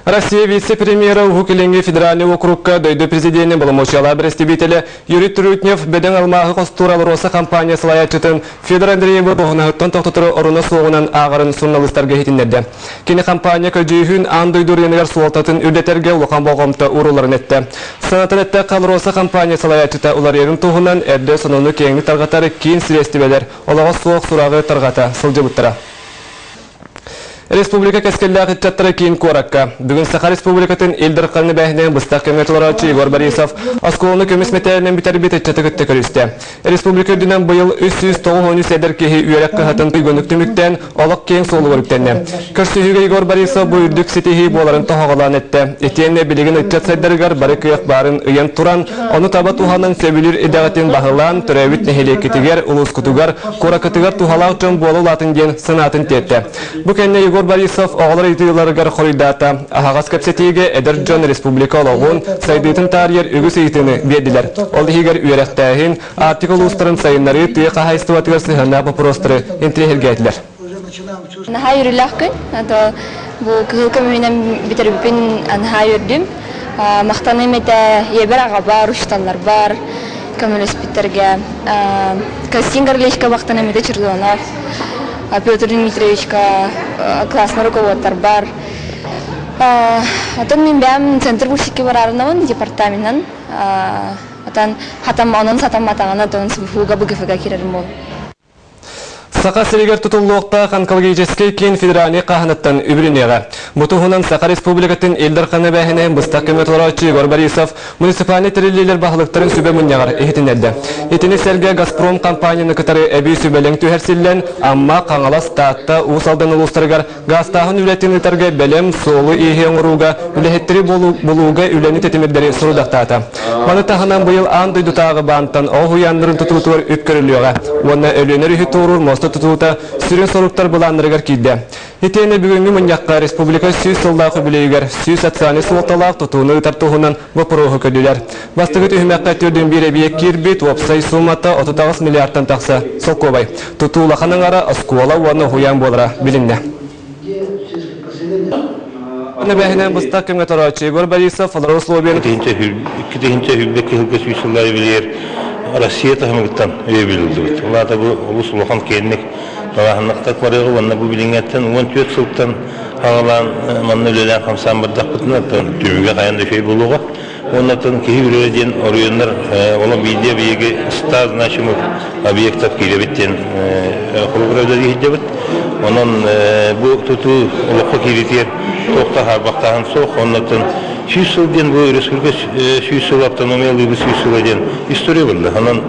Россия вице-премьера Уһук Илиҥҥи федеральнай уокурукка дойду президенин боломуочуйалаах бэрэстэбиитэлэ Юрий Трутнев бөдөҥ алмааһы хостуур АЛРОСА компания салайааччытын Федор Андреевы дуоһунаһыттан тохтотору оруна суоҕунан ааҕарын суруналыыстарга иһитиннэрдэ. Кини компания көдьүүһүн аан дойду ырыынагар суолтатын үрдэтэргэ улахан болҕомто уурулларын эттэ. Санатан эттэххэ, АЛРОСА компания салайааччыта уларыйарын туһунан эрдэ сонуну киэҥник тарҕатар киин сириэстибэлэр олоҕо суох сураҕы тарҕата сылдьыбыттара. Республика кэскиллээх ыччаттара киин куоракка. Бүгүн Саха Республикатын Ил Дархан эбээһинэһин быстах кэмҥэ толорооччу Егор Борисов оскуоланы көмүс мэтээлинэн бүтэрбит ыччаты кытта көрүстэ. Республика үрдүнэн быйыл 393 эдэр киһи үөрэх кыһатын туйгуннук түмүктээн, олох киэҥ суолугар үктэннэ. Көрсүһүүгэ Егор Борисов бу үрдүк ситиһии буоларын тоһоҕолоон эттэ. Итиэннэ билигин ыччат сайдарыгар бары кыах баарын ыйан туран, ону таба туһанан сөбүлүүр идэҕитин баһылаан, төрөөбүт нэһилиэккитигэр, улуускутугар, куоракытыгар туһалаах дьон буола улаатын диэн санаатын тиэртэ. Бу кэннэ Егор Борисов оҕолор ыйытыыларыгар хоруйдаата. Аһаҕас кэпсэтиигэ эдэр дьон республика олоҕун, сайдыытын таарыйар үгүс ыйытыыны биэрдилэр. Ол иһигэр үөрэхтээһин, Арктика улуустарын сайыннарыы тыа хаһаайыстыбатыгар сыһыаннаах боппуруостары интэриэһиргээтилэр. Наһаа үөрүүлээх күн. Бу кыһыл көмүһүнэн бүтэрбиппин наһаа үөрдүм. Махтаныым этэ ийэбэр, аҕабар, учууталларбар көмөлөспүттэргэ. Константин Горлевичка махтаныым этэ Чердонов, Петр Дмитриевичка, классный руководтарбар. Оттон мин бэйэм центр мусики бараарынабын департаменынан. Отон хатам онон сатамматаҕына, отон СВФУга, БГФга киирэрим буолуо. Саха сиригэр тутуллуохтаах онкологическай киин федеральнай хаһыныттан үбүлүнүөҕэ. Бу туһунан Саха Республикатын Ил Дархан эбээһинэһин быстах көмө толорооччу Егор Борисов муниципальнай тэриллиилэр баһылыктарын сүбэ мунньаҕар иһитиннэрдэ. Итини сэргэ «Газпром» компанияны кытары эбии сүбэлэҥ түһэрсиллэн, Амма, Хаҥалас, Таатта, Уус Алдан улуустарыгар Гаастааһын үлэтин ыытарга бэлэм суолу-ииһи оҥорууга, үлэһиттэри булууга үлэни тэтимирдэри сорудахтаата. Маны таһынан быйыл аан дойдутааҕы баантан оҕо уһуйааннарын тутуутугар үп көрүллүөҕэ уонна Өлүөнэ өрүһү туоруур муоста тутуута сүрүн соруктар былааннарыгар киирдэ. Итиэннэ бүгүҥҥү мунньахха республика 100 сыллаах үбүлүөйүгэр 100 социальнай суолталаах тутууну ыытар туһунан боппуруоһу көрдүлэр. Бастакы түһүмэххэ 4,1 эбийиэк киирбит, уопсай суумата 38 миллиардтан тахса солкуобай. Тутуу улахан аҥара оскуола уонна уһуйаан буолара билиннэ. Нөбэһинэн быстах кэмҥэ торооччу Егор Борисов олорор условиен 2022 кыһылга сүүс сыллар билиэр Россия таһымыгыттан өйөбүл ыллыбыт. Ол аата бу олус улахан киэнник талааһыннахтак барыаҕы уонна бу билиҥҥэттэн 14 сылтан хаҕалаан манна үлэлээн хамсаан бардахпытына түмүгэ хайан да үчүгэй буолуоҕа. Уоннаттан киһи үрэрэ диэн оройуоннар олох биирдии объеги ста значимых объектов киирэбит диэн холобура үлэлии сылдьабыт. Онон бу тутуу олоххо кииритигэр туох да хаарбахтааһын суох. Оннуттан 100 сыл диэн бу республика 100 сыл автономия ылыыбыт 100 сыла диэн история буолла. Онон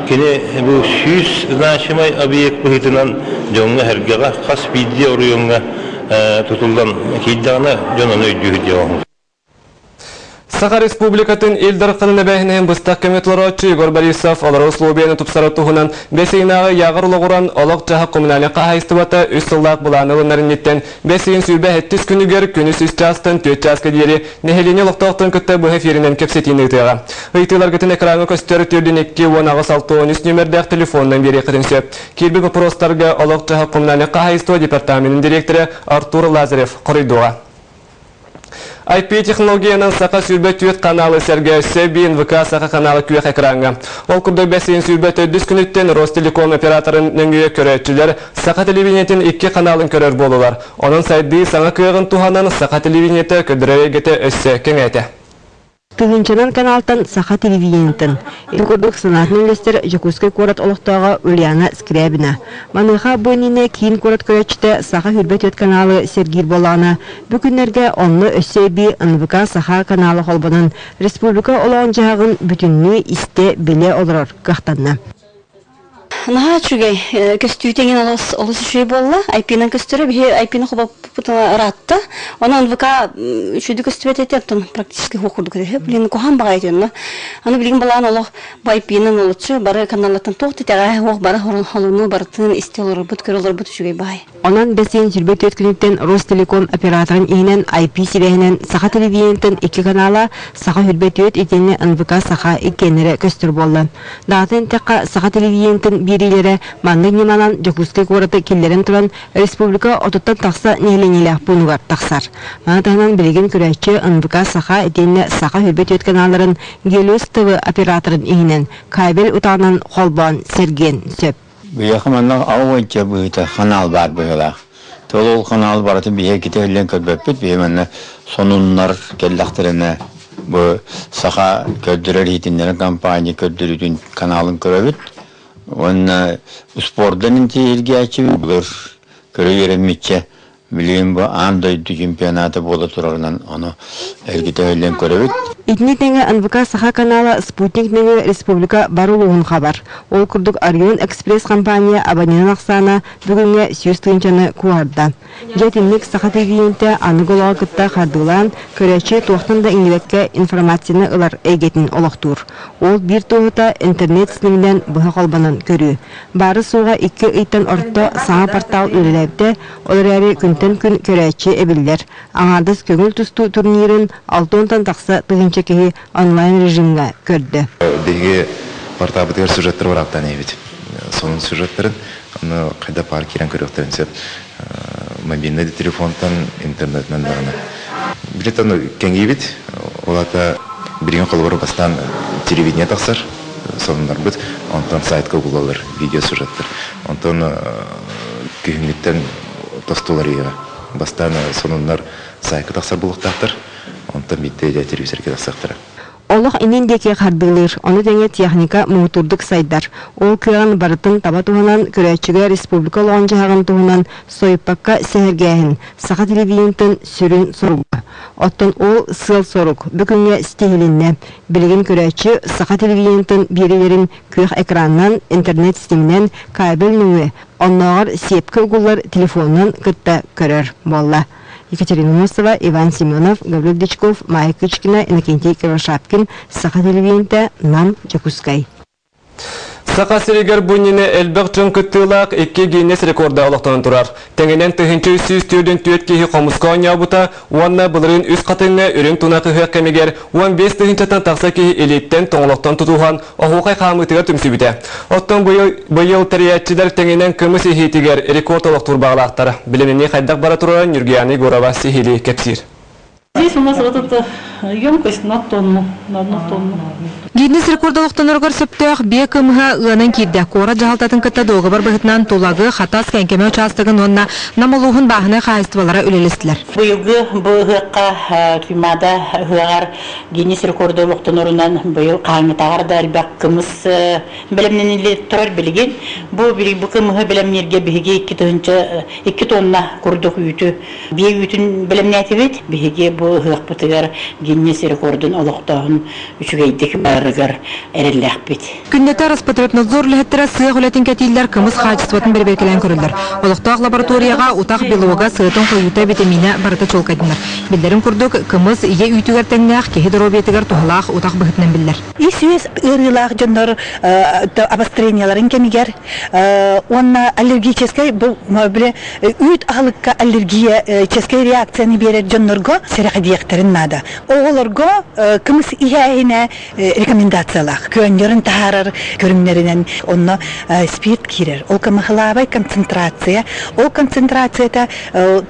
кини бу 100 значимай объект быһыытынан дьоҥҥо-сэргэҕэ хас биирдии оройуоҥҥа тутуллан киирдэҕинэ дьон ону өйдүүр диэн Саха Республикатын Ил Дарханын эбээһинэһин быстах кэмҥэ толорооччу Егор Борисов олорор условияны тупсарар туһунан бэс ыйынааҕы ыйааҕар олоҕуран олох-дьаһах коммунальнай хаһаайыстыбата үс сыллаах былааны ылынар инниттэн бэс ыйын 27 күнүгэр күнүс үс чаастан түөрт чааска диэри нэһилиэнньэ олохтоохторун кытта быһа эфиринэн кэпсэтиини ыытыаҕа. Ыйытыыларгытын экраҥҥа көстөр 4 2 18 63 нүөмэрдээх телефонунан биэриэххитин сөп. Киирбит боппуруостарга олох-дьаһах коммунальнай хаһаайыстыба департаменын дириэктэрэ Артур Лазарев хоруйдуоҕа. IP-технологиянан саха 24 каналы сэргэ өссө биир НВК саха канала күөх экраҥҥа. Ол курдук бэс ыйын 24 күнүттэн Ростелеком операторын нөҥүө көрөөччүлэр саха телевидениетин икки каналын көрөр буолулар. Онон сайдыы саҥа кыаҕын туһанан саха телевидениетэ көрдөрөр эйгэтэ өссө кэҥээтэ. Тыһыынчанан каналтан саха телевидениетын, ити курдук санаатын үллэстэр Дьокуускай куорат олохтооҕо Ульяна Скрябина. Маныаха бу иннинэ киин куорат көрөөччүтэ Саха 24 каналы сэргиир буоллаҕына, бу күннэргэ онно өссө эбии НВК Саха канала холбонон, республика олоҕун-дьаһаҕын бүтүннүү истэ-билэ олорор кыахтанна. Наһаа үчүгэй. Көстүүтэ эҥин олус олус үчүгэй буолла. IP-нан көстөрө. Биһи IP-ны хобоппутуна ыраатта. Онон НВК үчүгэйдик көстүбэт этэ, оттон практически суох курдук этэ. Блин, куһаҕан баҕайы этэ онно. Аны билигин былаан олох бу IP-нан олоччу бары каналлартан туох да итэҕэһэ суох бары холонуу барытын истэ олорорбут, көрө олорбут үчүгэй баҕайы. Онон бэсиэн 24 күнүттэн Ростелеком операторын иһинэн IP сибээһинэн Саха телевидениетын икки канала Саха 24 итиэннэ НВК Саха иккиэннэрэ көстөр буолла. Даҕатан эттэххэ, Саха телевидениетын биэриилэрэ маннык ньыманан Дьокуускай куораты киллэрэн туран республика отуттан тахса нэһилиэнньэлээх пуунугар тахсар. Маны таһынан билигин көрөөччү НВК Саха итиэннэ Саха 24 каналларын Гелиос ТВ операторын иһинэн кабель утаҕынан холбоон сэргиэн сөп. Биһиэхэ манна ауанча быһыыта ханаал баар быһыылаах. Тол ол ханаал барытын биһиэхэ китэһиллэн көрбөппүт. Биһи манна сонуннар кэллэхтэринэ бу саха көрдөрөр иһитиннэрэр компания көрдөрүүтүн каналын көрөбүт. Уонна спордан интиэһиргээччибит былыр көрө үөрэммиччэ Билигин бу аан дойду чемпионата буола турарынан ону эргитэ өһүллэн көрөбүт. Итини тэҥэ НВК Саха канала спутник нөҥүө республика бар улууһун хабар. Ол курдук Орион Экспресс компания абоненын ахсаана бүгүҥҥэ 100 тыһыынчаны куоһарда. Дьэ итинник Саха телевидениетэ аныгы олоҕу кытта хардыылаан, көрөөччү туохтан да иҥнибэккэ информацияны ылар эйгэтин олохтуур. Ол биир туоһута интернет ситиминэн быһа холбонон көрүү. Баара-суоҕа икки ыйтан орто саҥа портал үлэлээбитэ, ол эрээри күнтэн күн көрөөччү эбиллэр. Аҥаардас көҥүл тустуу турнирын алта уонтан тахса тыһыынча киһи онлайн режимҥэ көрдө. Биһиги порталбытыгар сюжеттар бараптан иһэбит. Сонун сюжеттарын, аны хайда паар киирэн көрүөхтэрин сөп. Мобильный телефонтан, интернетинэн даҕаны. Билет кэҥиибит, ол аата билигин холобур бастаан телевидение тахсар, сонуннарбыт, онтон сайтка угулалар видеосюжеттар. Онтон күһүҥҥүттэн тостулар ийэҕэ. Бастаан сонуннар сайтка тахсар буолуохтаахтар, онтон биирдэ телевизорга тахсыахтара. Олох иннин диэки хардыылыыр, ону тэҥэ техника муҥутуурдук сайдар. Ол кыаҕын барытын таба туһанан, көрөөччүгэ республика олоҕун-дьаһаҕын туһунан сойуппакка сэһэргээһин саха телевидениетын сүрүн соруга. Оттон ол сыал-сорук бу күҥҥэ ситиһилиннэ. Билигин көрөөччү саха телевидениетын биэриилэрин күөх экранынан, интернет ситиминэн, кабель нөҥүө, оннооҕор сиэпкэ угуллар телефонунан кытта көрөр буолла. Екатерина Носова, Иван Семенов, Гаврил Дичков, Майя Кычкина, Иннокентий Кривошапкин, Саха телевидениетэ, Нам, Дьокуускай. Саха сиригэр бу иннинэ элбэх дьон кыттыылаах икки Гиннес рекорда олохтонон турар. Тэҥинэн 1344 киһи хомуска оонньообута уонна былырыын Үс Хатыҥҥа үрүҥ тунах ыһыах кэмигэр 15 тыһыынчаттан тахса киһи илииттэн тоҥолохтон тутуһан оһуохай хаамыытыгар түмсүбүтэ. Оттон быйыл, быйыл тэрийээччилэр тэҥинэн кымыс иһиитигэр рекорд олохтуур баҕалаахтар. Билимини хайдах бара турарын Ньургуяна Егорова сиһилии кэпсиир. Здесь у нас вот эта емкость на тонну, на одну тонну. Гиннес рекорда олохтоноругар сөптөөх биэ кымыһа ыанан киирдэ. Куорат дьаһалтатын кытта дуогабар быһыытынан Тулагы, Хатас, Кэҥкэмэ учаастагын уонна Нам улууһун бааһынай хаһаайыстыбалара үлэлэстилэр. Быйылгы бу ыһыахха Туймаада ыһыаҕар Гиннес рекорда олохтонорунан быйыл хаһааҥҥытааҕар да элбэх кымыс бэлэмнэниллэ турар билигин. Бу бу кымыһы бэлэмнииргэ биһиги икки тыһыынча икки тонна курдук үүтү биэ үүтүн бэлэмнээтибит. Биһиги бу ыһыахпытыгар Гиннес рекордун олохтооһун үчүгэйдик барарыгар эрэллээхпит. Күннэтэ Роспотребнадзор үлэһиттэрэ сыах үлэтин кэтииллэр, кымыс хаачыстыбатын бэрэбиэркэлээн көрөллөр. Олохтоох лабораторияҕа утах белога, сыатын хойуута, витаминэ барыта чуолкайданар. Биллэрин курдук, кымыс ийэ үүтүгэр тэҥнээх киһи доруобуйатыгар туһалаах утах быһыытынан биллэр. Ис-үөс ыарыылаах дьоннор обостренияларын кэмигэр уонна аллергическай бу бile үүт аһылыкка аллергическай реакцияны биэрэр дьоннорго сэрэхэдийиэхтэрин наада. Оҕолорго кымыс иһээһинэ рекомендациялаах. Көөнньөрүн таһаарар көрүҥнэринэн онно спирт киирэр. Ол кымыһылаабай концентрация. Ол концентрацията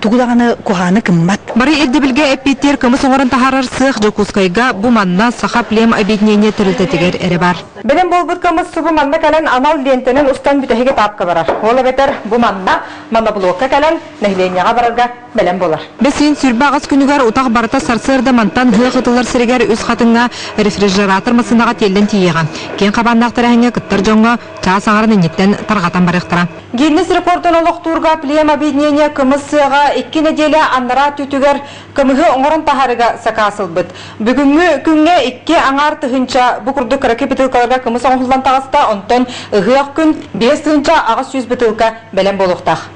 тугу даҕаны куһааны кыммат. Бары ирдэбилгэ эппиэттиир кымыс оҥорон таһаарар сыах Дьокуускайга бу манна Саха плем объединение тэрилтэтигэр эрэ баар. Бэлэм буолбут кымыс субу манна кэлэн анал лиэнтэнэн устан бүтэһик этапка барар. Ол эбэтэр бу манна моноблокка кэлэн нэһилиэнньэҕэ барарга бэлэм буолар. Бэсиин 28 күнүгэр утах барыта сарсыарда мантан ыһыах ытыллар сиригэр Үс Хатыҥҥа рефрижератор массыынаҕа тиэллэн тиийиэҕэ. Киэҥ хабааннаах тэрээһиҥҥэ кыттар дьоҥҥо чаас аҥарын инниттэн тарҕатан барыахтара. Гиннес рекордун олохтуурга плем объединение кымыс сыаҕа икки нэдиэлэ анараа өттүгэр кымыһы оҥорон таһаарыыга сакаас ылбыт. Бүгүҥҥү күҥҥэ икки аҥаар тыһыынча бу курдук кыракый бытыылкаларга кымыс оҥоһуллан таҕыста, онтон ыһыах күн 5800 бытыылка бэлэм буолуохтаах.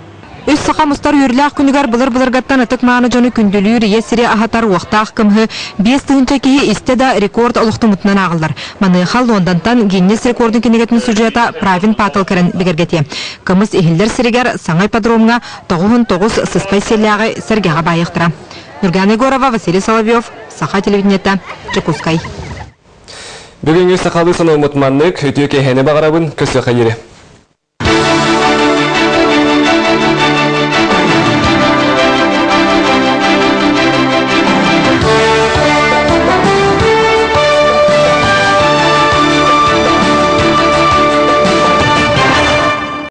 Үс саха мустар үөрүүлээх күнүгэр былыр-былыргаттан ытык-мааны дьону күндүлүүр, ийэ сири аһатар уохтаах кымыһы 5000 киһи истэ да рекорд олохтоммутунан ааҕыллар. Маныаха Лондонтан Гиннес рекордун кинигэтин судьуйата Правин Пател кэлэн бигэргэтиэ. Кымыс иһиллэр сиригэр саҥа ипподромҥа 99 сыспай сиэллээҕи сэргэҕэ баайыахтара. Нургана Егорова, Василий Соловьев, Саха телевидениета, Дьокуускай. Бүгүҥҥү сахалыы сонуммут маннык, үтүө киэһэни баҕарабын, көрсүөххэ диэри.